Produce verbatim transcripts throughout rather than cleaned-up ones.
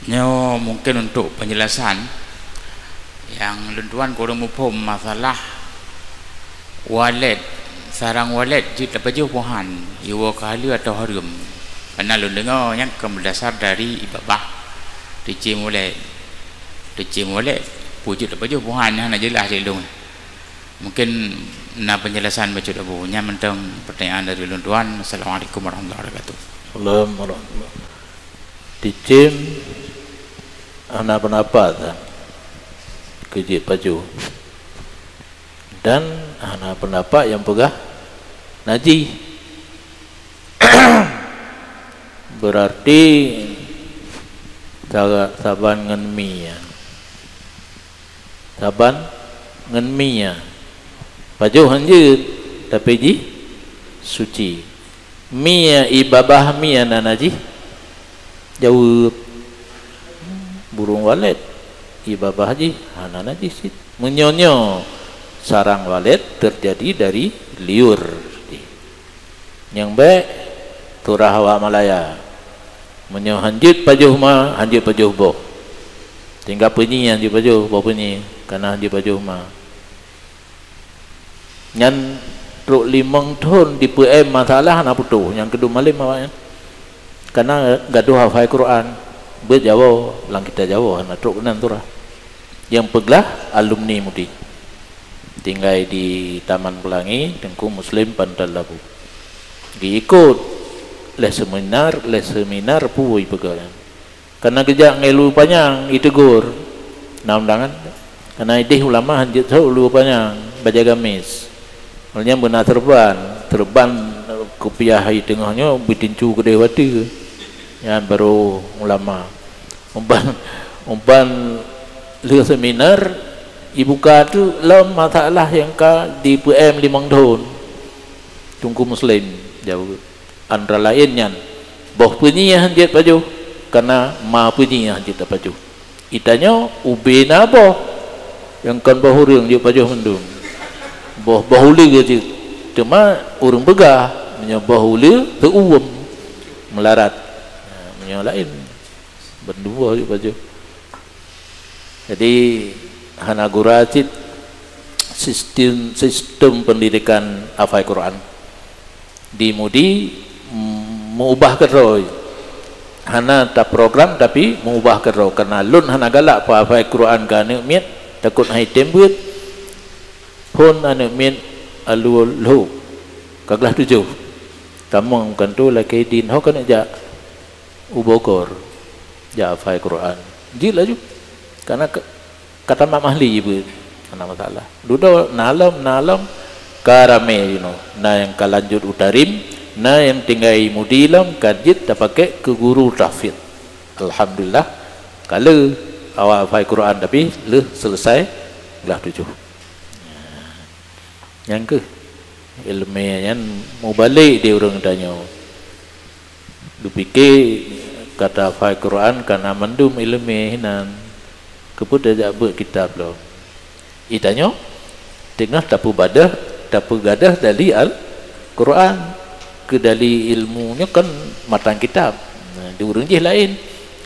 Nyoe mungken untuk penjelasan nyang lôn tuan kurang muphom masalah walet, sarang walet jeuet tapajoh buhan, iwoe ka haleue atawa hareuem. Karena lôn deungoe nyan ka meudasar dari ibabah teucém walet. Teucém walet, peue jeuet tapajoh buhan, hana jeulaih lé lôn. Mungken na penjelasan bacut Abu. Nyan mantong pertanyaan dari lôn tuan. Assalamualaikum warahmatullahi wabarakatuh. Assalamualaikum warahmatullahi. Teucém hana peundapat keu jeuet pajoh. Dan hana peundapat nyang peugah najih. Berarti sa-, saban ngon mi nyan. Saban ngon mi nyan. Pajoh han jeuet, tapi jih suci. Mi nyan, ibabah mi nyan na najih? Jaweueb, burông walet, ibabah jih hana najih cit. Meunyoe nyoe sarang walet teujadi dari liur. Nyang bèk, turah awak Malaya. Meunyoe han jeuet pajoh ma, han jeuet pajoh boh. Tinggai peunyi han jeuet pajoh, boh peunyi, kana han jeuet pajoh ma. Nyan trok limong thon jipeu'em masalah hana putôh, nyang keudum malém awaknyan. Kana gadôh hafai Quran, beuet Jawoe, lam kitab Jawoe hana trok keunan surah. Nyang peuglah alumni MUDI. Tinggai di Taman Pelangi, Teungku Muslim Pantal Labu. Geuikot lé seminar, lé seminar peue jipeugah nyan. Kana geujak ngon lu panyang, jiteugor. Na undangan. Kana idéh ulama han jeuet sôk lu panyang, bajèe gamis. Nyan beuna seureuban, seureuban kupiah di teungoh nyoe beutincu keudéh watèe. Nyan barô ulama. Uban, uban lheueh seminar, jibuka teuk lom masalah nyang ka jipeu'em limong thon. Teungku Muslim jaweueb. Antara laén nyan, boh peunyi han jeuet pajoh, kana ma peunyi han jeuet tapajoh. Geutanyoe ubé na boh, nyang kon boh ureueng jeuet pajoh mandum. Boh, boh uleue jeuet. Teuma ureueng peugah, meunyoe boh uleue teu-uem, meularat. Nah, meunyoe laén, bandum boh jeuet pajoh. Jadi, hana gura cit sistem, sistem pendidikan hafai Quran. Di MUDI, mm, meuubah keudroe. Hana taprogram, tapi meuubah keudroe. Karena lôn hana galak peuhafai Quran keu aneuk miet, takot han jitem beuet. Phon aneuk miet alue lhok, ka glah tujoh. Tamong keunoe lakèe idin, ho keuneuk jak u Bogor, jak hafai Quran. Jeuet laju. Karena ka, ka tamat mahli jibeuet. Hana masalah. Dudoe na lom, na lom, ka ramé jinoe. Na nyang ka lanjut u Tarim, na nyang tinggai MUDI lom, ka jeuet tapakék keu guru tahfidz. Alhamdulillah, ka lheueh awak hafai Quran, tapi lheueh selesai glah tujoh. Nyan keuh ileumèe nyan mubalek di ureueng tanyoe. Geupike ka tahafai Quran, ka na mandum ileumèe hinan. Keupeue tajak beuet kitab lom? Geutanyoe teungoh tapeubadah, tapeugadah dali Al-Quran. Keu dali ilmu nyoe kan matan kitab. Nah, di ureueng jih laén.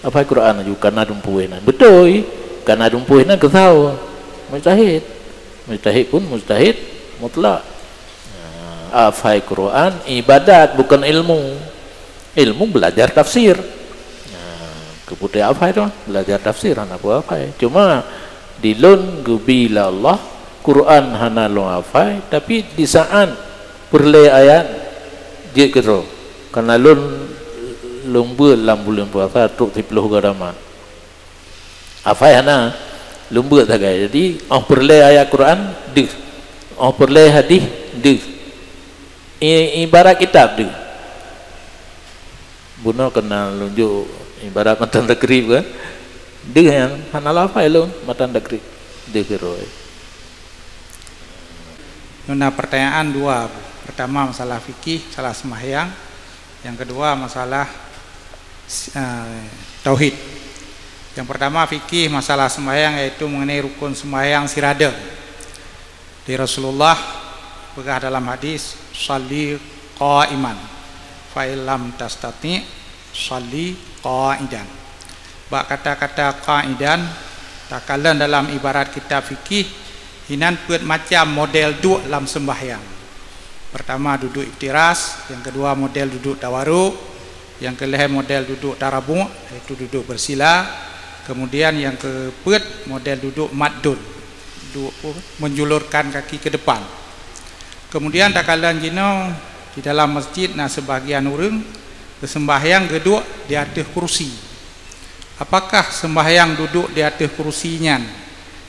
Hafai Quran laju ka na dumpeue hinan. Beutôi, ka na dumpeue hinan keusawa. Mujtahid. Mujtahid pun mujtahid mutlak. Nah, hafai Quran ibadat, bukan ilmu. Ilmu belajar tafsir. Nah, keupeue hafai tu, belajar tafsir hana peue hafai. Cuma di lôn geubi lé Allah, Quran hana lôn hafai, tapi di saat peureulèe ayat jeuet keudroe. Karena lôn, lôn beuet lam buleuen puasa trok siplôh go tamat. Hafai hana, lôn beuet sagai. Jadi, 'oh peureulèe ayat Quran, deuh. 'Oh peureulèe hadis, deuh. I-, ibarat kitab deuh. Bunoe keunan lôn jok ibarat matan takrib kan. Deuh nyan hana lôn hafai lôn matan takrib. Deuh keudroe. Nyoe na pertanyaan dua. Pertama masalah fikih, masalah sembahyang. Yang kedua masalah, eh, tauhid. Yang pertama fikih masalah sembahyang, yaitu mengenai rukun sembahyang sirada. Di Rasulullah peugah dalam hadis, "Shalli qaiman, fa in lam tastati', shalli qaidan." Bak kata-kata qaidan, takalon dalam ibarat kitab fikih, hinan peuet macam model duek lam sembahyang. Pertama duduek iftiras, yang kedua model duduek tawaruk, yang kelhèe model duduek tarabuk, yaitu duduek bersila, kemudian yang kepeuet model duduek maddun, duduek menjulurkan kaki ke depan. Kemudian takalon jinoe di dalam masjid na sebagian ureuëng geuseumbahyang geuduek di ateueh kursi. Apakah seumbahyang duduek di ateueh kursi nyan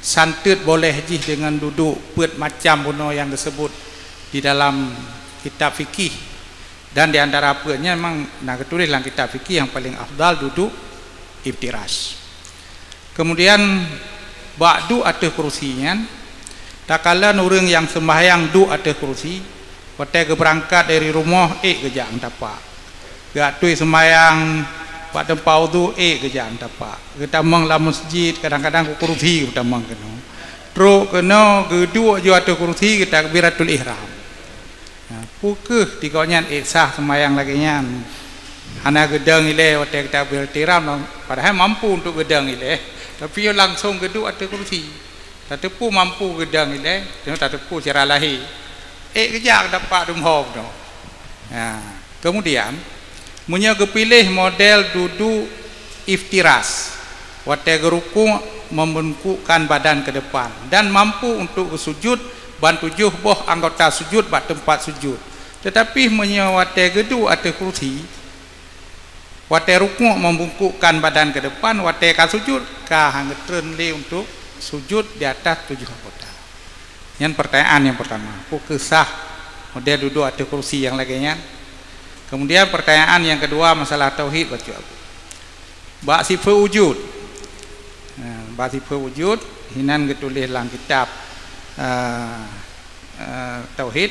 santeut boleh jih deungon duduek peuet macam bunoe nyang geuseubut di dalam kitab fikih? Dan di antara peuet nyan memang na geutuléh lam kitab fikih nyang paléng afdal duduek iftiras. Kemudian bak duek ateueh kursi nyan, takalon ureuëng nyang seumbahyang duek ateueh kursi, watèe geubeurangkat dari rumoh ék geujak ngon tapak. Geujak tui seumbahyang bak teumpat udhu ék geujak ngon tapak. Geutamong lam masjid kadang-kadang keu kursi geutamong keunoe. Trok keunoe geuduek ju ateueh kursi geutakbiratul ihram. Nah, peu kheueh di gobnyan ék sah seumbahyang lagèe nyan? Hana geudong ilèe watèe geutakbiratul ihram, padahai mampu untuk geudong ilèe, tapi langsong geuduek ateueh kursi. Tateupeue mampu geudong ilèe, teuma tateupeue cara lahé. Ék geujak dapat dumhom tu. Nah, kemudian, meunyoe geupiléh model duduek iftiras, watèe geurukuk membungkukkan badan ke depan dan mampu untuk beusujud ban tujoh boh anggota sujud bak teumpat sujud. Teutapi meunyoe watèe geuduek ateueh kursi, watèe rukuk membungkukkan badan ke depan, watèe ka sujud ka han geutreun lé untuk sujud di atas tujoh anggota. Nyan pertanyaan nyang pertama, peu kheueh sah model duduek ateueh kursi nyang lagèe nyan? Kemudian pertanyaan nyang kedua masalah tauhid bacut. Bak sifeut wujud. Nah, bak sifeut wujud hinan geutuléh lam kitab, eh, eh, tauhid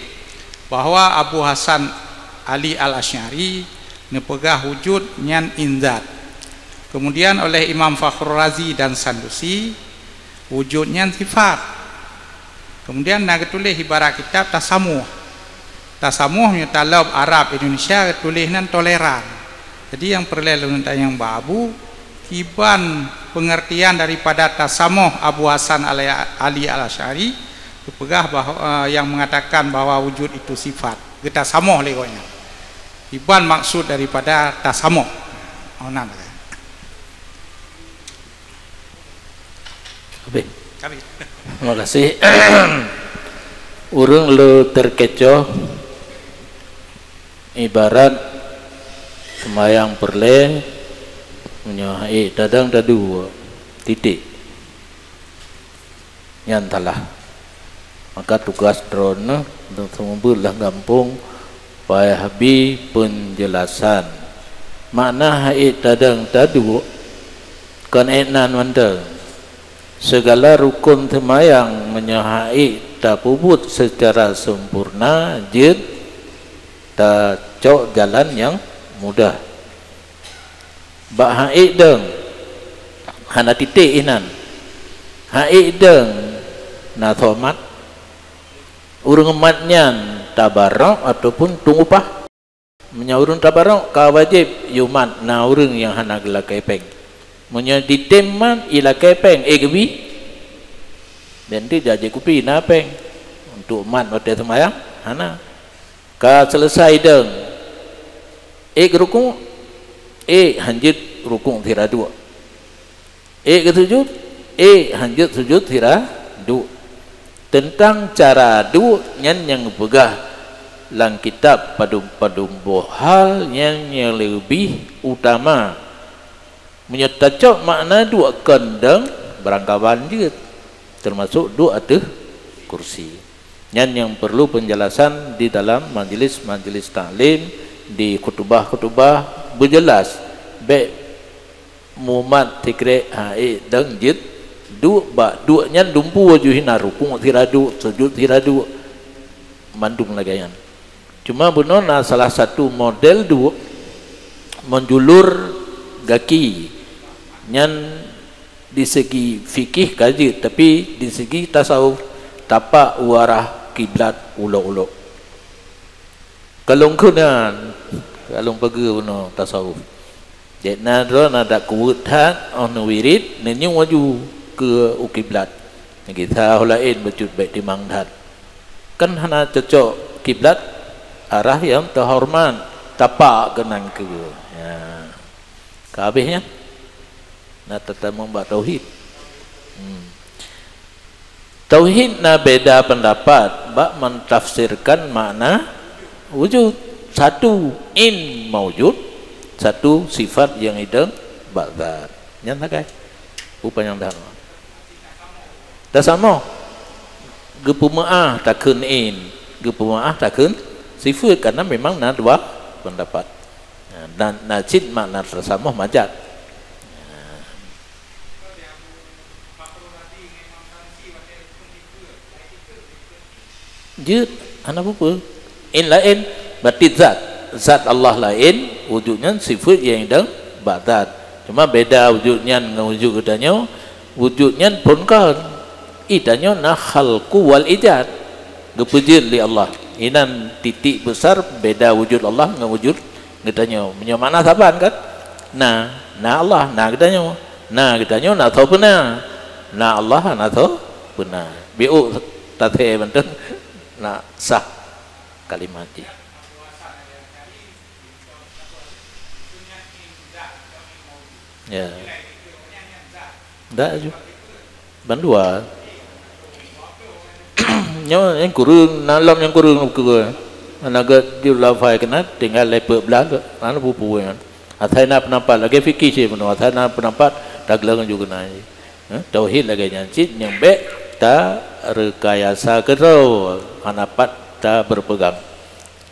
bahwa Abu Hasan Ali Al-Asy'ari neupeugah wujud nyan inzat. Kemudian oleh Imam Fakhrul Razi dan Sandusi, wujud nyan sifat. Kemudian na geutuléh ibarat kitab tasamuh. Tasamuh meunyoe talom Arab Indonesia geutuléh nan toleran. Jadi nyang peureulèe lôn tanyong bak Abu, kiban pengertian daripada tasamuh Abu Hasan Ali, Ali Al-Asy'ari geupeugah bahwa, eh, yang mengatakan bahwa wujud itu sifat. Geutasamoh lé gobnyan. Iban maksud daripada tasamoh. Oh, na. Habis. Habis. Terima kasih. Ureuëng le terkecoh ibarat sembahyang peureulèe meunyoe hai tadang tadu titik. Nyan salah. Maka tugas droeneuh untuk seumeubeuet lam gampông payah bi peunjeulasan. Makna hai tadang tadu kon ék nan mantong. Segala rukon seumayang meunyoe hai tapeubuet seucara sempurna jeuet tacok jalan nyang mudah. Bak hai dong, hana titik inan. Hai dong na soe mat. Ureuëng mat nyan tabarok ataupun tueng upah. Meunyoe ureuëng tabarok ka wajéb yue mat na ureuëng nyang hana geulakée péng. Meunyoe jitem mat ilakée péng, ék geubi? Bék teuk jak jép kupi na péng untuk mat watée seumayang? Hana. Ka seuleusai dong. Ék geurukuk? Ék hanjeuet rukuk sira duek. Ék geusujut? Ék hanjeuet sujut sira duek. Teuntang cara duek nyan nyang geupeugah lam kitab padum-padum boh hal nyang, nyang leubeh utama. Meunyoe tacok makna duek kon dong, beurangkaban jeuet, teumasok duek ateueh kursi. Nyan nyang peurlu peunjelasan di dalam majeulis-majeulis taklim, di khutubah-khutubah beujeulaih. Bék mumat sikrek hai dong jeuet duek, bak duek nyan dumpeue ju hina rukuk sira duek, sujut sira duek, mandum lagée nyan. Cuma bunoe na salah satu model duek, meujulur gaki. Nyan di segi fikih ka jeuet, tapi di segi tasawuf tapak u arah kiblat ulok-ulok. Kalon keunan, kalon pageue bunoe tasawuf. Jeuet na droe na dak kuweuet that, 'oh neuwirit, neunyoe laju keu u kiblat. Neugisa ho laén bacut bék timang that. Kan hana cocok kiblat, arah nyang teuhoreumat, tapak keunan keue. Ya. Ka habéh nyan? Na tatamong bak tauhid. Hmm. Tauhid na beda peundapat bak mentafsirkan makna wujud. Satu in maujud, satu sifat nyang idong bak zat. Nyan sagai. Upanyang dah. Tasamoh. Geupeumeu'ah takheun in, geupeumeu'ah takheun sifeut, karena memang na dua pendapat. Na, na, na cit makna tasamoh majaz. Jeuet, hana peue-peue. In laén, berarti zat. Zat Allah laén, wujud nyan sifeut nyang idong bak zat. Cuma beda wujud nyan ngon wujud geutanyoe, wujud nyan phon kon. Geutanyoe na khalqu wal ijad. Geupeujeuet lé Allah. Inan titik besar beda wujud Allah ngon wujud geutanyoe. Meunyoe makna saban kan? Na, na Allah, na geutanyoe. Na geutanyoe na soe peuna. Na Allah na soe peuna. Biuk tasé mantong na sah kalimat jih. Ya. Dak ju. Bandua. Nyoe nyang kureueng, na lom nyang kureueng keue. Hana gét ju lafai keunan, tinggai lé peuet blah, hana peue-peue nyan. Asai na peundapat, lagée fikih cit bunoe, asai na peundapat, tagleueng ju keunan. Eh, tauhid lagée nyan cit nyang bék tarekayasa keudroe, hana pat tabeureupegang.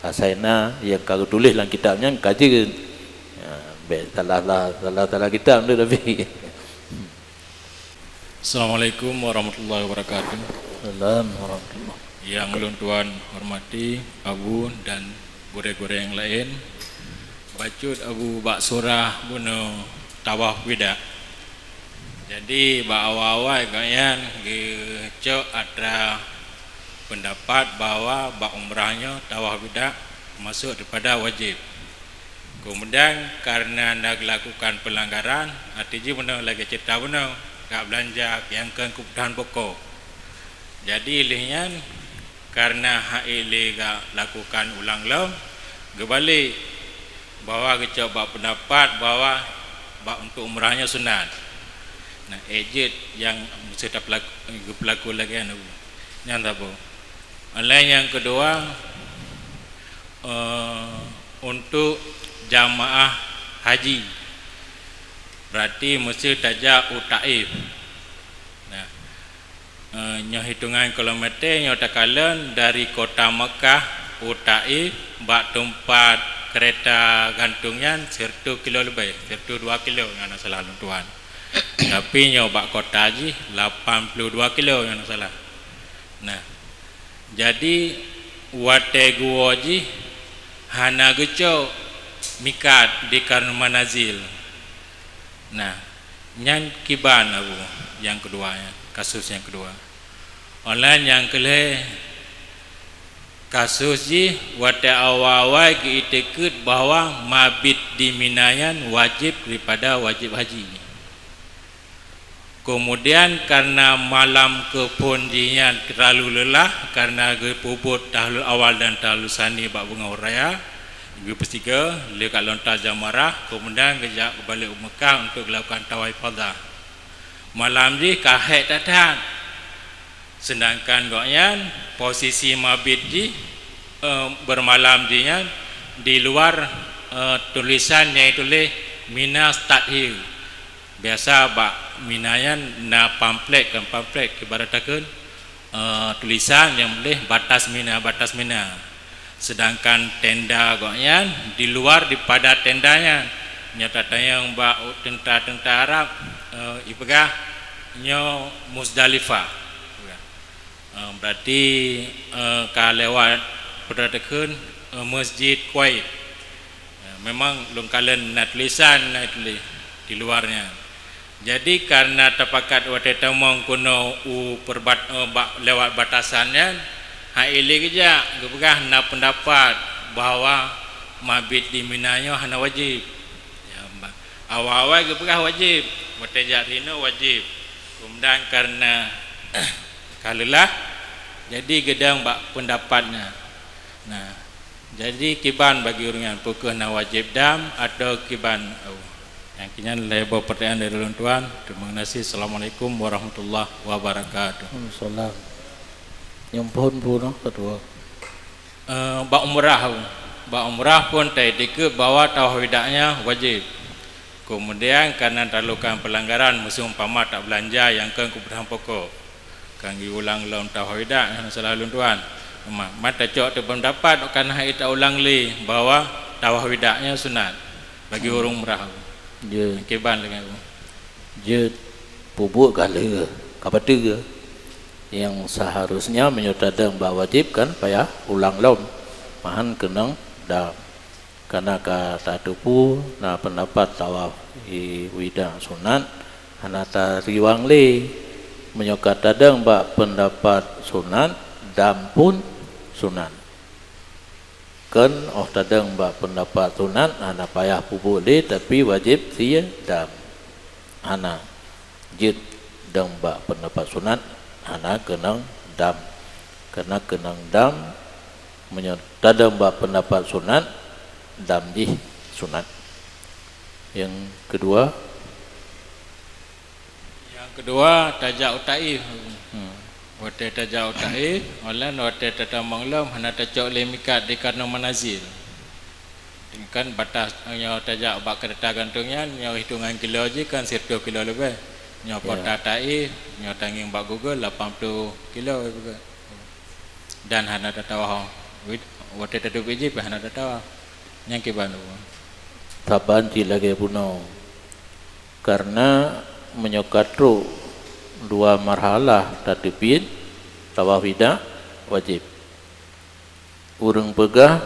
Asai na nyang ka geutuléh lam kitab nyan ka jeuet. Ya, bék salah-salah, salah-salah kitab tu tapi. Assalamualaikum warahmatullahi wabarakatuh. Salam warahmatullah. Yang ulôn tuan hormati, Abu dan gurée-gurée nyang laén. Bacut Abu bak surah bunoe tawaf wida. Jadi, bak awai-awai gobnyan geucok atra peundapat bahwa bak umrah nyoe tawaf wida masôk daripada wajéb. Keumudian, kareuna na geulakukan peulanggaran, arti jih bunoe lagée ceurita bunoe, ka beulanja nyang kon keubutuhan pokok. Jadi, lheueh nyan, kareuna hana ék lé geulakukan ulang lom, geubalek bahwa geucok bak peundapat bahwa bak untuk umrah nyoe sunat. Nah, ék jeuet nyang meuseuti tapeulaku-, geupeulaku lagée nyan. Nyan saboh. Laén nyang keudua, eh, untuk jamaah haji, berarti meuseuti tajak u Taif. Nah, eh, nyoe hitongan kilometer nyoe takalon dari kota Mekah u Taif bak teumpat keureta gantung nyan sireutôh kilo leubeh, sireutôh dua kilo nyang hana salah lôn tuan. Tapi nyoe bak kota jih lapan ploh dua kilo nyang hana salah. Nah, jadi watée geuwoe jih hana geucok mikat di Karnul Manazil. Nah, nyan kiban Abu nyang keudua nyan, kasus nyang keudua. Óh lheueh nyang keu lhée, kasus jih watée awai-awai geuitikeuet bahwa mabit di Mina nyan wajéb daripada wajéb haji. Keumudian, kareuna malam keuphon jih nyan teurlalu leulah kareuna geupeubuet tahlul awal dan tahlul sani bak beungoh raya, geupeusigoe lé ka lontar jamarah, keumudian geujak keubalek u Meukah untuk geulakukan tawaf ifadah. Malam jih ka hék that-that, seudangkan gobnyan posisi mabit jih, eh, beurmalam jih nyan di luar, eh, tulisan nyang tuléh Mina Start Here. Biasa bak Mina nyan na pamflet, kon pamflet, ibarat takheun, eh, tulisan nyang tuléh batas Mina, batas Mina. Seudangkan tenda gobnyan di luar daripada tenda nyan. Nyoe tatanyong bak teuntara-teuntara Arab, eh, ipeugah nyoe Muzdalifah. Eh, berarti, eh, ka lewat, peue takheun, eh, Masjid Kuwait. Eh, memang lôn kalon na tulisan, na tuléh di luar nyan. Jadi, kareuna tapakat watée tamong keunoe u peurbat-, eh, bak, lewat batasan nyan, hana ék lé geujak, geupeugah na peundapat bahwa mabit di Mina nyoe hana wajéb. Ya, ba-, Awai-awai geupeugah wajéb, watée jak rinoe wajéb. Keumudian kareuna ka leulah, jadi geudong bak peundapat nyan. Nah, jadi kiban bagi ureuëng nyan, peu kheueh na wajéb dam atawa kiban? Nyang keu nyan lhée boh peurtanyaan dari ulôn tuan. Terima kasih. Assalamualaikum warahmatullahi wabarakatuh. Waalaikumsalam. Nyang phon pun, oh, ketua. Eh, bak umrah, bak umrah pun taiktikeuet bahwa tawaf wida' nyan wajéb. Keumudian, kareuna talakukan peulanggaran, miseu umpama tabeulanja nyang kon keubutuhan pokok, ka geuulang lom tawaf wida', nyan salah lôn tuan. Ma, ma tacok teupeundapat, ka na hai taulang lé bahwa tawaf wida' nyan sunat bagi ureuëng umrah. Ya. Kiban lagée nyan. Jeuet, peubuet ka lheueh, ka pateue. Nyang seuharusnya meunyoe tadong bak wajéb kan payah ulang lom, meuhan keunong dam. Kareuna ka tateupeue na peundapat tawaf i wida' sunat, hana tariwang lé. Meunyoe ka tadong bak peundapat sunat, dam pun sunat. Kon óh tadong bak peundapat sunat, hana payah peubuet lé, tapi wajéb sie dam. Hana. Jeuet dong bak peundapat sunat, hana keunong dam. Kareuna keunong dam, meunyoe tadong bak peundapat sunat, dam jih sunat. Nyang keudua? Nyang keudua, tajak u Taif. Hmm. Watée tajak u Taif, óh lheueh watée tatamong lom, hana tacok lé mikat di keunoe manazil. Kan batas nyoe tajak bak keureta gantong nyan, nyoe hitongan kilo jih kan siratoh kilo leubeh. Nyoe Ya. kota Taif, nyoe tangieng bak Google lapan puluh kilo. Dan hana tatawaf. Wid-, watée tateubiet jih pih hana tatawaf. Nyang kiban tu. Saban cit lagée bunoe. Kareuna meunyoe ka trok dua marhalah tateubiet, tawaf wida' wajéb. Ureuëng peugah,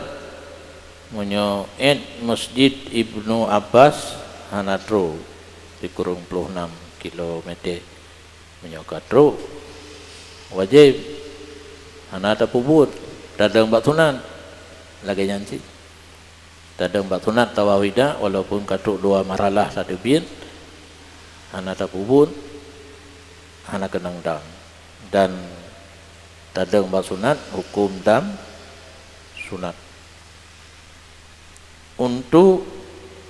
meunyoe ét Masjid Ibnu Abbas hana trok sikureueng ploh nam kilometer. Meunyoe ka trok, wajéb, hana tapeubuet, tadong bak sunat. Lagée nyan cit. Tadong bak sunat tawaf wida', walaupun ka trok dua marhalah tateubiet, hana tapeubuet, hana keunong dam. Dan tadong bak sunat, huköm dam sunat. Untuk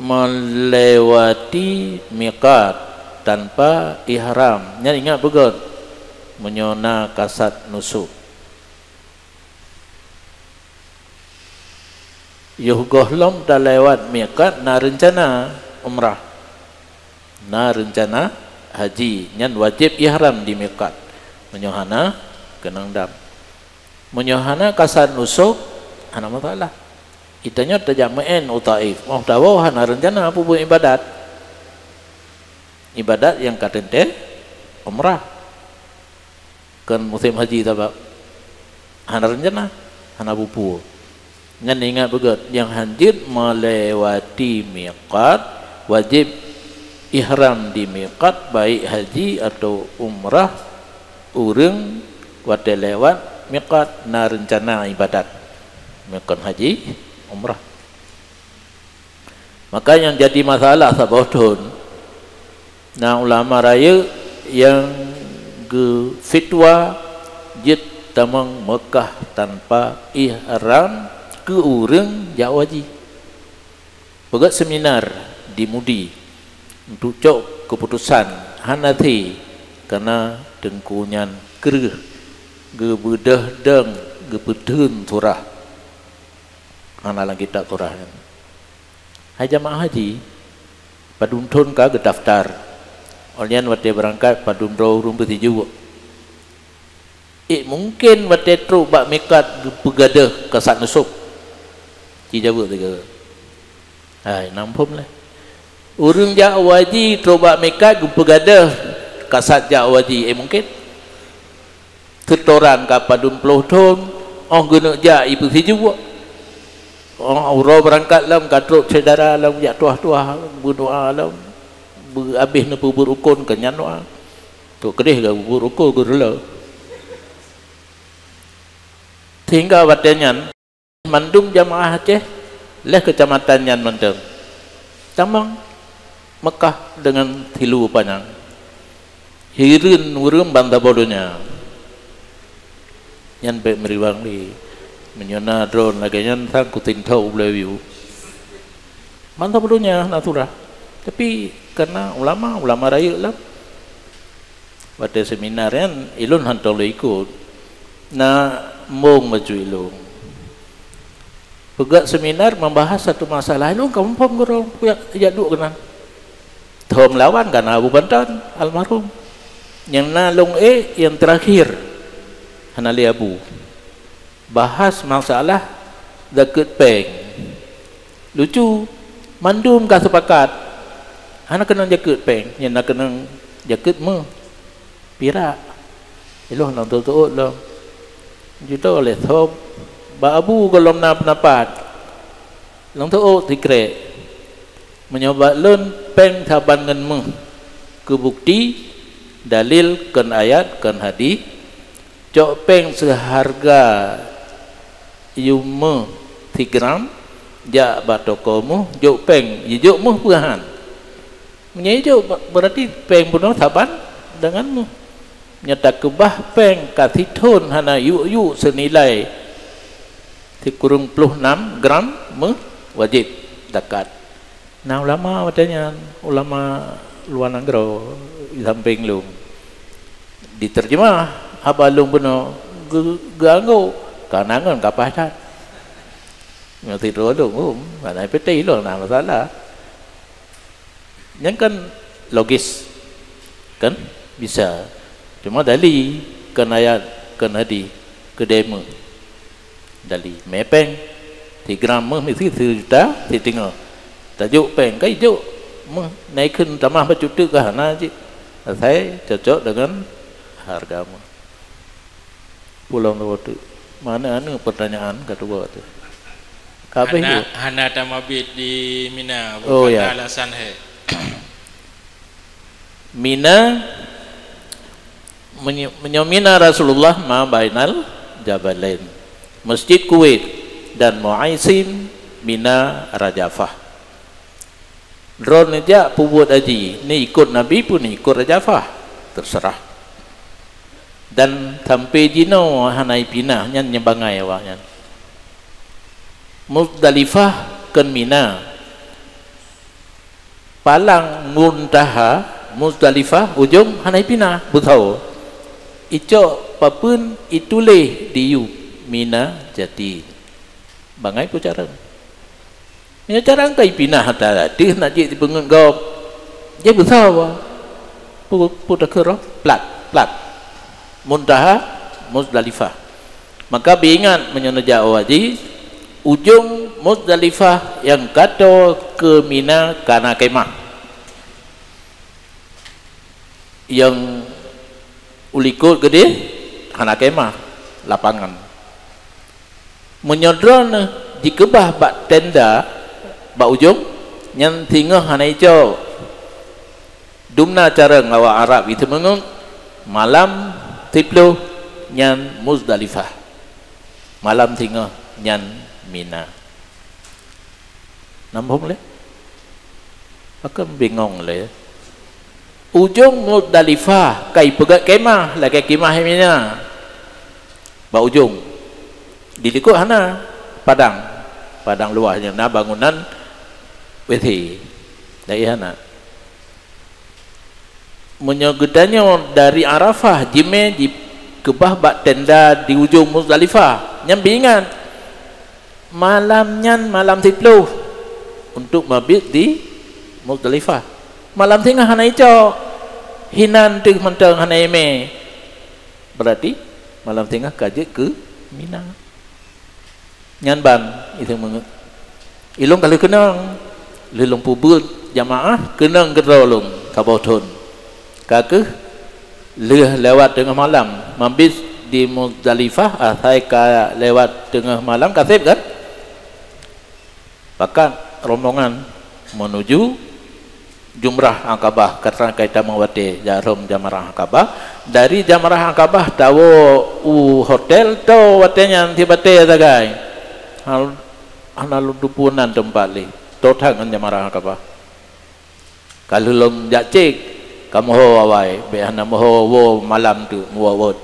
melewati miqat tanpa ihram. Nyan ingat beugét, meunyoe na kasad nusuk. Yoh gohlom talewat miqat na reuncana umrah, na reuncana haji, nyan wajéb ihram di miqat. Meunyoe hana, keunong dam. Meunyoe hana kasad nusuk, hana masalah. Geutanyoe tajak meu'en u Taif, óh tawoe hana reuncana peubuet ibadat. Ibadat nyang ka teuntée umrah. Kon musém haji sabab hana reuncana, hana peubuet. Nyan ingat beugét, nyang hanjeuet melewati miqat, wajéb ihram di miqat, baik haji atau umrah, ureuëng watée lewat miqat na reuncana ibadat, meukon haji, umrah. Maka nyang jadi masalah saboh thon, na ulama rayeuk nyang geufitwa jeuet tamong Meukah tanpa ihram keu ureuëng jak haji. Peugét seminar di Mudi untuk cok keuputosan hana thé, kareuna teungku nyan kreueh geubeudôh dong geupeutheun surah. Hana lam kitab surah nyan. Hai jamaah haji, padum thon ka geudaftar? Óh lheueh nyan watée beurangkat padum droe ureuëng beusijuek? Ék mungken watée trok bak mikat geupeugadôh kasad nusuk? Ci jaweueb lagée hai, na muphom lé. Ureuëng jak haji trok bak mikat geupeugadôh kasad jak haji, ék mungken? Seutoran ka padum ploh thon, óh geuneuk jak ipeusijuek. Óh uroe beurangkat lom ka trok syedara lom jak tuah-tuah, beudoa lom, beuhabéh neupeubuet rukon keu nyan doa. Trok keudeh ka peubuet rukon geureuloh. Sehingga watée nyan, mandum jamaah Aceh lhée keucamatan nyan mantong tamong. Meukah deungon tilu panyang. Hireuen ureuëng ban saboh donya. Nyan bék meuriwang lé. Meunyoe na droeneuh lagée nyan sang kutintoe u Black View. Ban saboh donya na surah. Tapi kana ulama, ulama rayeuk lom. Watée seminar nyan, ilôn hántom lé ikot. Na embong bacut ilôn. Peugét seminar membahas satu masalah, ilôn ka muphom keudroe, jak, jak duek keunan. Thom lawan ka na Abu Bantan, almarhum. Nyang na lôn ék, nyang terakhir, hana lé Abu. Bahas masalah zakeuet péng. Lucu, mandum ka sepakat, hana keunong jakeuet péng, nyang na keunong jakeuet méuh, pirak. Ilôn lôn teuôt lom. Judo lé thom, bak Abu gohlom na peundapat. Lôn teuôt sikrek. Meunyoe bak lôn péng saban ngon méuh, keu bukeuti, dalil kon ayat, kon hadih, cok péng seuhareuga yum méuh sigram, jak bak toko méuh, jok péng, jijok méuh peue han. Meunyoe jijok, beurati péng bunoe saban deungon méuh. Nyoe takeubah péng ka sithon hana yuk-yuk seunilai sikureueng ploh nam gram méuh, wajéb zakat. Na ulama watée nyan, ulama luwa nanggroe di sampéng lôn. Diterjemah haba lôn bunoe geu-, geuanggô, ka na ngon kapah that. Nyoe sidroe lôn, oh, mana P T lôn na masalah. Nyan kan logis, kan? Bisa. Cuma dali, kon ayat, kon hadih, keudéh méuh. Dali, mé péng, sigram méuh misi sijuta siteungoh. Tajok péng, kai jok méuh, na ikheun tamah bacut teuk ka hana cit. Asai cocok deungon hareuga méuh. Pulang dua tu. Mana anu pertanyaan kedua tu? Kabeh Hana, tu. Hana tamabit di Mina, Oh, bukan ya. Alasan hai. Mina, menyo-, menyo Mina Rasulullah ma bainal jabalain. Masjid Kuwait dan Muaisim, Mina Rajafah. Droeneuh jak peubuet haji, ni ikot Nabi pun ikot Rajafah, terserah. Dan sampai jinoe hana ipinah, nyan nyang bangai awaknyan. Muzdalifah kon Mina. Palang Muntaha, Muzdalifah, ujong hana ipinah, beutôi. Icok papeuen ituléh diyueb Mina jati. Bangai peucarang. Meunyoe carang ka ipinah ata ateueh nak jeuet dipeungeut gob, jih beutôi. Pu-, pu takheun roh, plat, plat. Muntaha, Muzdalifah. Maka beuingat meunyoe neujak u haji, ujong Muzdalifah nyang ka toe keu Mina ka na kemah. Nyang u likot keudeh hana kemah, lapangan. Meunyoe droeneuh jikeubah bak tenda bak ujong, nyan singoh hana icok. Dumna carông awak Arab iteumeungeut, malam siploh nyan Muzdalifah, malam singoh nyan Mina. Nambông lé? Pakon bingong lé? Ujong Muzdalifah ka ipeugét kemah, lagée kemah Mina. Bak ujong. Di likot hana padang. Padang luwah nyang na bangunan W C. Dari hana. Meunyoe geutanyoe dari Arafah jimé jikeubah bak tenda di ujong Muzdalifah, nyan beuingat, malam nyan malam siploh untuk mabit di Muzdalifah. Malam singoh hana icok, hinan teuh mantong hana imé. Berarti malam singoh ka jeuet keu Mina. Nyan ban, itu meungeut. Ilôn ka lheueh keunong, lheueh lôn peubuet jamaah, keunong keudroe lôn saboh thon. Ka kheueh lheueh lewat teungoh malam, mabit di Muzdalifah, asai ka lewat teungoh malam, ka sép kan? Pakat rombongan menuju Jumrah Aqabah, ka trang ka itamong watée jaroe Jamrah Aqabah. Dari Jamrah Aqabah tawoe u hotel, toe watée nyan sibatée sagai. Hal-, hana lôn teupeue nan teumpat lé. Toe that ngon Jamrah Aqabah. Ka lheueh lom jak cek, ka meuho awai, bék hana meuho woe malam teuk meuwot-wot.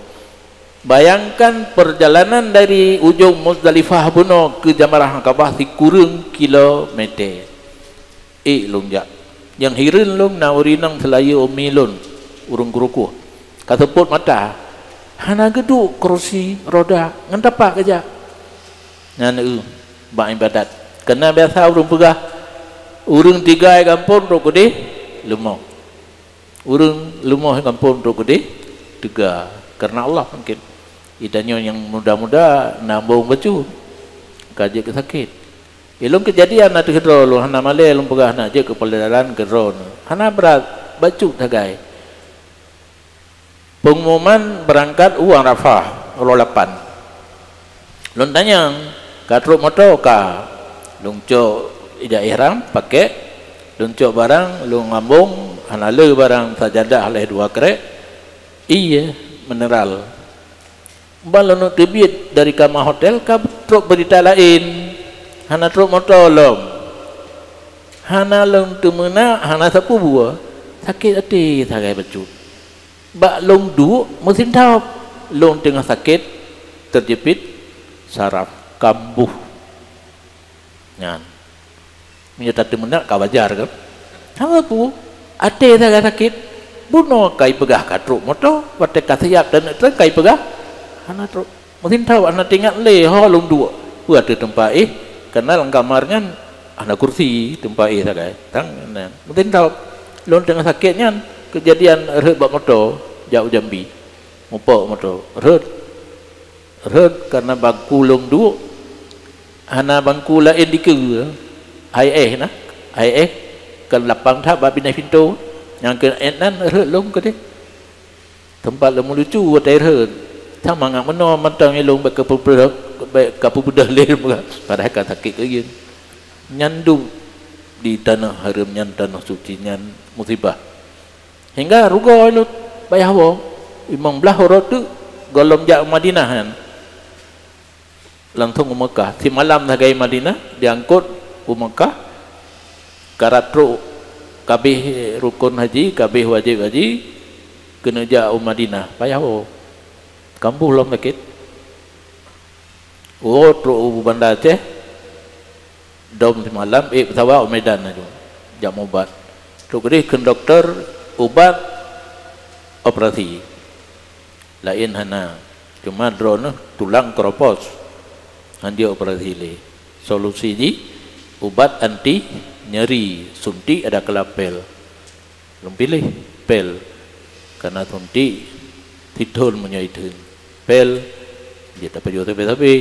Bayangkan perjalanan dari ujong Muzdalifah bunoe keu Jamrah Aqabah sikureueng kilometer. Ék lôn jak. Nyang hireuen lôn na ureueng inong seulayeue umi lôn, ureueng Keurukoh. Ka seupôt mata, hana geuduek keurusi roda, ngon tapak geujak. Nyan eu bak ibadat. Keureuna biasa ureueng peugah, ureueng tinggai gampông trok keudeh leumoh. Ureueng leumoh gampông trok keudeh teuga. Keureuna Allah mungken. Di tanyoe nyang muda-muda na bong bacut, ka jeuet keu sakét. Ilôn keujadian ateueh droe lôn, hana malée lôn peugah na jeuet keu peulajaran keu droeneuh. Hana brat, bacut sagai. Peungumuman beurangkat u Arafah, uroe lapan. Lôn tanyong, "Ka trok moto?" "Ka." Lôn cok ijab ihram, pakèk. Lôn cok barang, lôn ngambong, hana le barang, sajadah lhèe dua krek, ié mineral. Ban lôn teubiet dari kama hotel, ka trok beurita laén. Hana trok moto lom. Hana lôn teumeunak, hana sapeue buet. Sakét até sagai bacut. Bak lôn duek meusintop, lôn teungoh sakét, teujeupit saraf, kambuh. Nyan. Meunyoe tateumeunak ka wajar kan? Hana peue, até sagai sakét. Bunoe ka ipeugah ka trok moto, watèe ka siap taneuk treun ka ipeugah hana trok. Meusintob hana teuingat lé ho lôn duek. Peue ateueh teumpat éh, karena lam kamar nyan hana kursi, teumpat éh sagai. Tang nyan. Meusintob lôn teungoh sakét nyan, keujadian rhot bak moto jak u Jambi. Mupok moto, rhot. Rhot karena bangku lôn duek, hana bangku laén dikeue. Hai éh na, hai éh kan lapang that bak binéh pintoe. Nyang keu éh nan rhot lôn keudeh. Teumpat lôn meulucu watèe rhot. Sama ngat meunoe mantong ilôn bèk ka peubeudoh, bèk ka peubeudoh lé, padahai ka sakét keu jeuet. Nyan dum di tanoh hareuem nyan, tanoh suci nyan musibah. Hingga rugoe lôn, payah woe. Limong blaih uroe teuk gohlom jak u Madinah nyan. Langsong u Meukah. Simalam sagai Madinah, diangkot u Meukah. Karab trok kabéh rukon haji, kabéh wajéb haji, keuneuk jak u Madinah. Payah woe. Kambuh lom sakét. Woe trok u Banda Aceh, dom simalam, ék peusawat u Medan laju, jak meuubat. Trok keudeh kheun dokto, ubat, operasi. Laén hana, cuma droeneuh tulang keuropos, han jeuet operasi lé. Solusi jih, ubat anti nyeri, suntik ada kelapel. Lôn piléh pil, kana suntik sithon meunyoe itheun. Pil jeuet tapajoh sabe-sabe.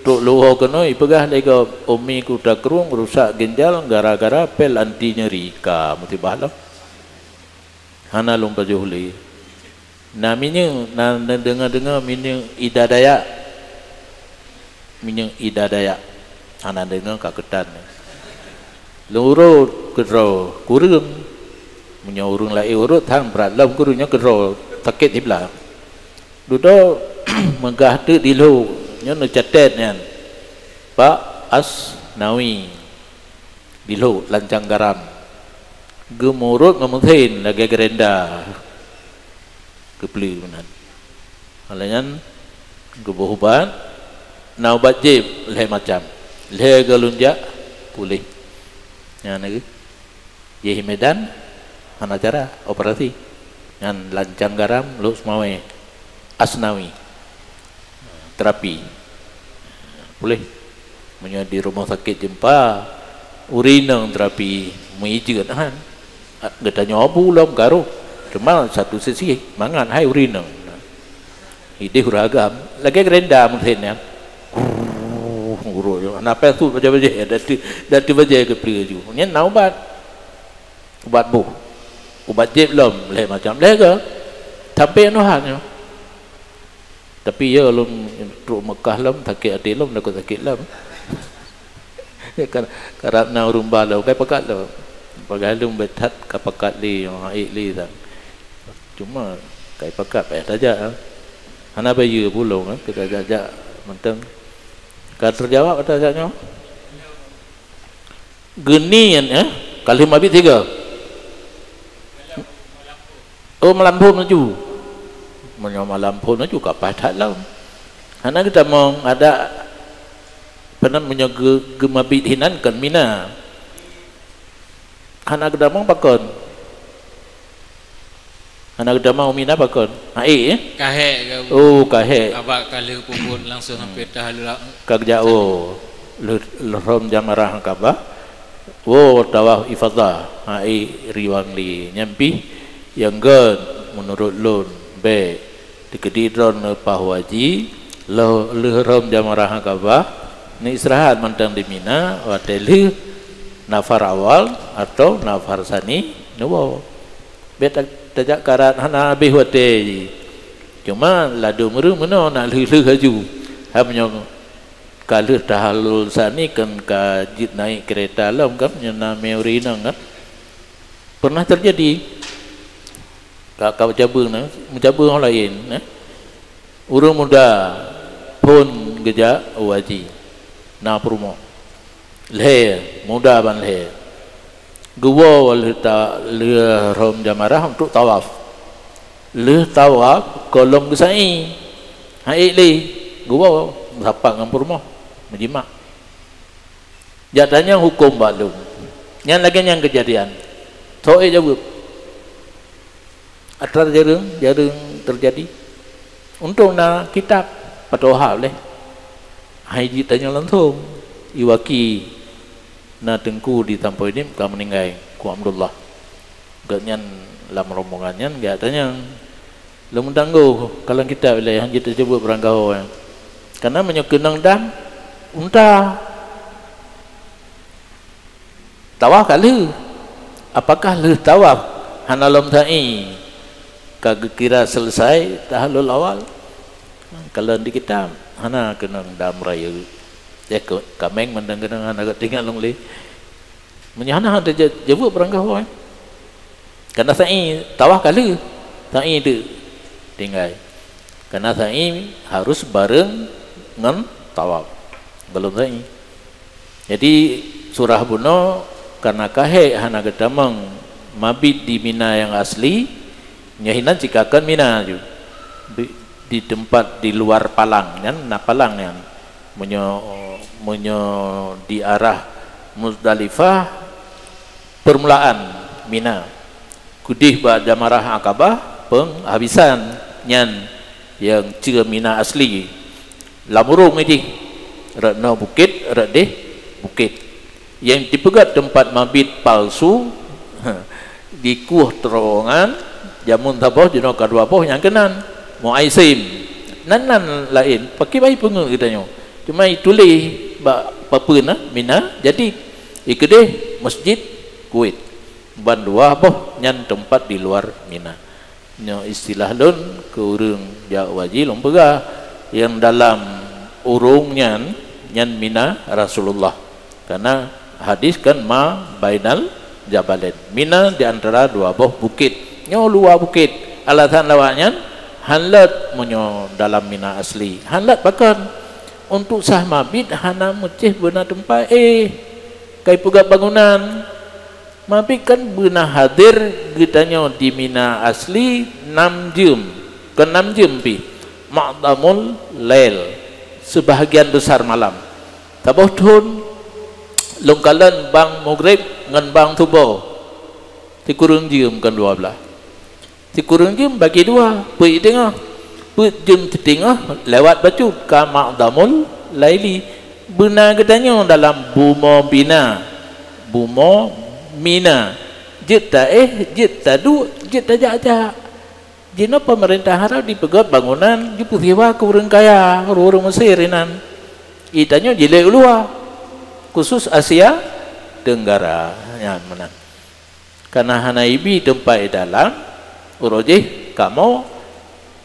Trok leuho keunoe ipeugah lé gob, "Umi ku takrueng rusak ginjal gara-gara pil anti nyeri." Ka musibah lom. Hana lôn pajoh lé. Na minyeuk, na neudeungoe-deungoe minyeuk ida Dayak. Minyeuk ida Dayak. Hana deungoe ka keutan. Lôn urot keudroe kureueng. Meunyoe ureueng laén urot, han brat lom kureueng nyoe keudroe sakét siblah. Dudoe meugah teuk di lhok, nyoe neucatet nyan. Pak Asnawi. Di lhok lancang garam. Geumurot ngon meusen lagèe gerenda. Geupleue meunan. Lheueh nyan geuboh ubat, na ubat jieb lhèe macam. Lhèe goe lôn jak puléh. Nyan lagèe. Jéh Medan hana cara operasi. Nyan lancang garam lhok Seumawé. Asnawi. Terapi. Puléh. Meunyoe di rumoh sakét jeumpa, ureueng inong terapi meuijeuet han. Geutanyoe bu lom karoh. Cuma satu sisi mangat hai ureueng inong. Idéh ureueng agam, lagèe gerenda meusen nyan. Guruk, guruk. Hana payah sut bajèe-bajèe, datu, datu bajèe geupleue laju. Nyan na ubat. Ubat boh. Ubat jieb lom, lhèe macam. Lhèe goe. Sampé nyoe han nyoe. Tapi ya lôn trok Mekah lom, sakét até lom, takot sakét lom. Kar-, karab na ureueng ba lom, kai pakat lom. Pagai lôn beu that ka pakat lé, ha, ék lé sang. Cuma kai pakat payah tajak, ha. Hana bayeue pulang, ha, kita jak-jak mantong. Ka teujawab ata jak nyoe? Geunie nyan, eh, ka lheueh mabit sigoe. Oh, malam phon laju. Meunyoe malam phon laju ka paih that lom. Hana geutamong adak, peue nan meunyoe geu-, geumabit hinan kon Mina. Hana geutamong pakon? Hana geutamong Mina pakon? Hai, eh? Kahek ke? Oh, kahek. Abak ka lheueh peubuet langsung hampir tahalul. Ka geujak, oh, lheueh, lheueh rhom jamarah Akabah. Oh, tawaf ifadah. Hai, riwang li. Nyan pih nyang gèt meunurot lôn, bèk. Dikeudi droeneuh paih haji, lheueh, lheueh rhom jamarah Akabah, neuistirahat mantong di Mina, watèe lheueh nafar awal atau nafar sani neuwoe. Bèk ta-, tajak karat hana habéh watèe jih. Cuma ladôm ureueng meunoe na lheueh-lheueh laju. Hai meunyoe ka lheueh tahalul sani kan ka jeuet naik keureta lom kan, meunyoe na meuri inong kan. Pernah terjadi. Ka, ka meucabeue na, meucabeue nyang laén, eh. Ureueng muda phon geujak u haji, na peurumoh. Lhèe, muda ban lhèe. Geuwoe lheueh ta-, lheueh rhom jamarah untuk tawaf. Lheueh tawaf, goh lom geusa'i. Hai lé, geuwoe, meusapat ngon peurumoh, meujimak. Jak tanyong hukôm bak lôn. Nyan lagèe nyan keujadian. Soe jaweueb? Atra jareueng, jareueng teujadi. Untông na kitab, padahai lé. Hai jitanyong langsông. Iwaki na teungku di Sampoe Diem ka meuninggai, Teungku Abdullah. Gobnyan lam rombongan nyan geujak tanyong. Lôn meutanggoh kalon kitab ilèe, han jeuet teucuba beurangkaho nyan. Karena meunyoe keunong dam, unta. Tawaf ka lheueh. Apakah lheueh tawaf hana lom sa'i ka geukira selesai tahallul awal? Kalon di kitab, hana keunong dam rayeuk. Eh, ke-, kaméng mantong keunong hana geutinggai lôn lé. Meunyoe hana, hana teujaweueb beurangkaho, eh. Karena sa'i tawaf ka lheueh, sa'i teuk tinggai. Karena sa'i harus bareng ngon tawaf. Goh lom sa'i. Jadi, surah bunoe karena kahek hana geutamong mabit di Mina nyang asli, nyoe hinan cit ka kon Mina ju. Di, di teumpat di luar palang nyan, na palang nyan. Meunyoe, meunyoe di arah Muzdalifah, permulaan Mina. Keudeh bak jamarah Akabah, peunghabisan nyan nyang ceue Mina asli. Lam urông jih, rot noe bukét, rot déh bukét. Nyang jipeugöt teumpat mabit palsu, dikueh terowongan, jameun saboh jinoe ka dua boh nyang keunan. Muaisim. Nan-nan laén, pakriban peungeuet geutanyoe. Cuma ituléh bak papeue na, Mina, jadi ikeudeh Masjid Kuwait. Ban dua boh nyan teumpat di luar Mina. Nyoe istilah lôn keu ureuëng jak haji lôn peugah, nyang dalam urông nyan, nyan Mina Rasulullah. Karena hadis kan ma bainal jabalain. Mina di antara dua boh bukét. Nyoe luwa bukét. Alasan awaknyan, han lôt meunyoe dalam Mina asli. Han lôt pakon? Untuk sah mabit hana meucéh beuna teumpat éh. Kai peugah bangunan. Mabit kan beuna hadir geutanyoe di Mina asli nam jeuem, kon nam jeuem pih, ma'dhamul lail, seubahagian beusar malam. Saboh thon lôn kalon bang Maghrib ngon bang Suboh, sikureueng jeuem kon dua blaih. Sikureueng jeuem bagi dua, peuet teungoh. Peuet jeuem siteungoh lewat bacut ka ma'dhamul laili. Beuna geutanyoe dalam bumoe Bina, bumoe Mina. Jeuet taéh, jeuet taduek, jeuet tajak-jak. Jinoe peumeurintah Arab jipeugöt bangunan jipeusiwa keu ureuëng kaya, ureuëng-ureuëng Mesir inan. Geutanyoe jilét u luwa, khusus Asia Tenggara nyan meunan. Kana hana ibi teumpat i dalam, uroe jih kamoe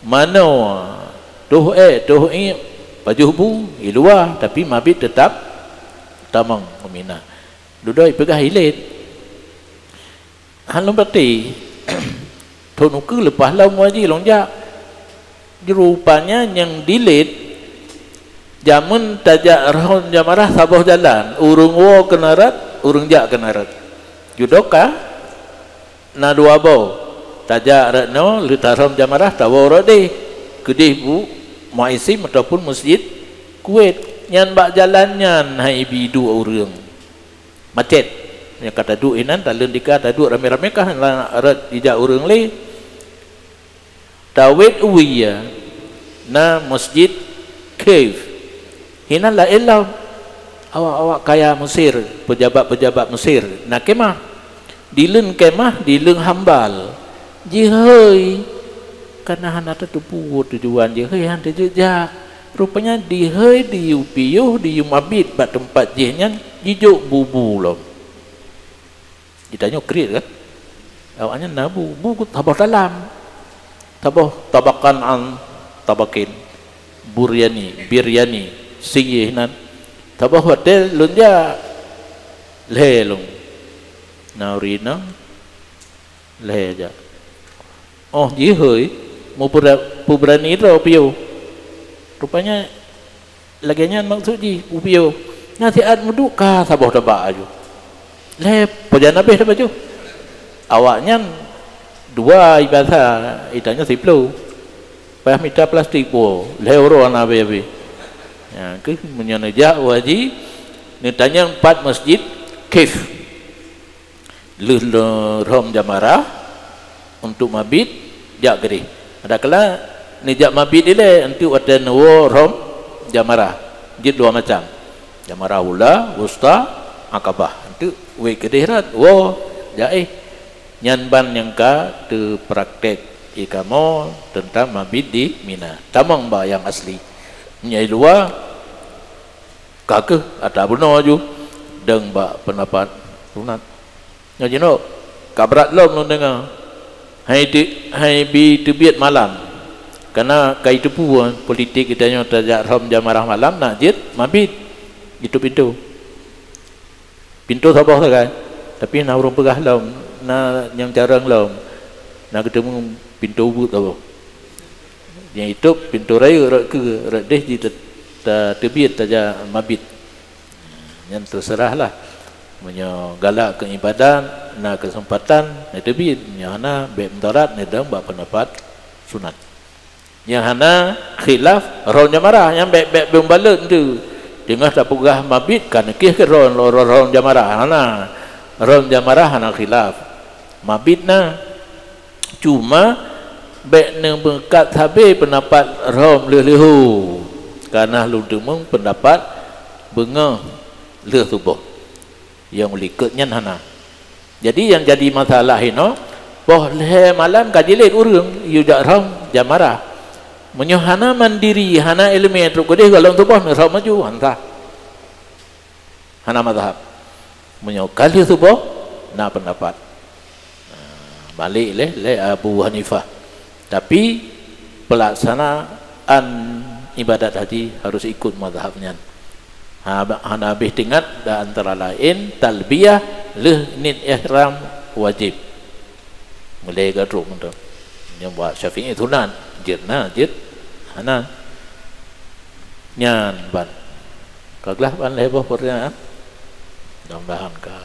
manoe toh ék, toh iék, pajoh bu i luwa, tapi mabit teutap tamong u Mina. Dudoe ipeugah ilét. Han lôn pati, thon ukeue leupah lom haji lôn jak. Rupanya nyang dilét, jameun tajak rhon jamarah saboh jalan, ureuëng woe keunan rot, ureuëng jak keunan rot. Judoka na dua boh. Tajak rot nyoe, lheueh tarhom jamarah, tawoe rot deh. Keudeh bu Muaisim ataupun Masjid Kuwait. Nyan bak jalan nyan hai bi duek ureuëng. Macet. Nyang ka taduek inan, taleueng tika taduek ramé-ramé kah na rot jijak ureuëng lé. Tawét u wie na Masjid Khaif. Hinan laén lom. Awak-awak kaya Mesir, pejabat-pejabat Mesir, na kemah. Dileuen kemah, dileuen hambal. Jihôi, kana hana tateupeue tujuan jihôi, han teujak. Rupanya dihôi diyue piôh, diyue mabit bak teumpat jih nyan jijok bu-bu lom. Geutanyoe kriet kan? Awaknyan na bu, bu saboh talam. Saboh tabakan an tabakin. Buriani, biryani, singgih nan. Saboh watée lôn jak, lhée lôn. Na ureuëng inong, lhée jak. Oh, jihôi, mupura-, peubeurani droe piôh. Rupanya lagée nyan maksud jih, u piôh. Nasihat meuduek ka saboh tabak aju. Lhée, pajan habéh tabaju. Awaknyan dua ibasa, itanyoe siploh. Payah mita plastik po, lhée uroe hana habéh-habéh. Ya, keuh meunyoe neujak u haji, neutanyong pat Masjid Khaif. Lheueh le-, rhom jamarah untuk mabit, jak keudeh. Adakala neujak mabit ilée untuk watée neuwoe rhom jamarah. Jeuet dua macam. Jamarah ula, wusta, akabah. Untuk wéh keudeh rot, woe, jak éh. Nyan ban nyang ka teupraktek di kamoe teuntang mabit di Mina. Tamong bak nyang asli. Nyang luwa, ka keuh ata bunoe ju dong bak peundapat sunat. Nyoe jinoe, ka brat lom lôn deungoe. Hai ti-, hai bi teubiet malam. Kana ka iteupeue politik geutanyoe tajak rhom jamarah malam, na jeuet mabit. Itu pintoe. Pintoe saboh sagai. Tapi na ureuëng peugah lom, na nyang carông lom. Na geuteumeung pintoe ubeut saboh. Nyang itôb pintoe rayeuk rot keue, rot deh jih ta-, ta-, teubiet tajak mabit. Nyan teuseurah lah. Meunyoe galak keu iébadat, na keuseumpatan, neuteubiet. Meunyoe hana, bék meudarat, neudong bak peundapat sunat. Nyang hana khilaf, rhom jamarah, nyan bék-bék beubalet tu. Teungoh tapeugah mabit, ka neukieh keu rhom, rhom, rhom jamarah, hana. Rhom jamarah hana khilaf. Mabit na. Cuma, bék neumeukat sabe peundapat rhom lheueh leuho. Kareuna lôn teumeung peundapat beungoh lheueh suboh. Nyang likot nyan hana. Jadi, nyang jadi masalah inoe, poh lhée malam ka jilét ureuëng, yue jak rhom jamarah. Meunyoe hana mandiri, hana iéleumé trok keudeh gohlom suboh neurhom aju, han sah. Hana mazhab. Meunyoe ka lheueh suboh, na peundapat. Nah, balik lé, lé Abu Hanifah. Tapi, peulaksanaan ibadat haji harus ikut mazhab nyan. Ha, ba-, hana habéh teuingat, dan antara laén talbiyah lheueh niet ihram wajéb. Meulée ka trok mantong. Nyang buat Syafi'i sunat, jeuet na, jeuet hana. Nyan ban. Ka glah ban lhée boh pertanyaan. Mudah-mudahan ka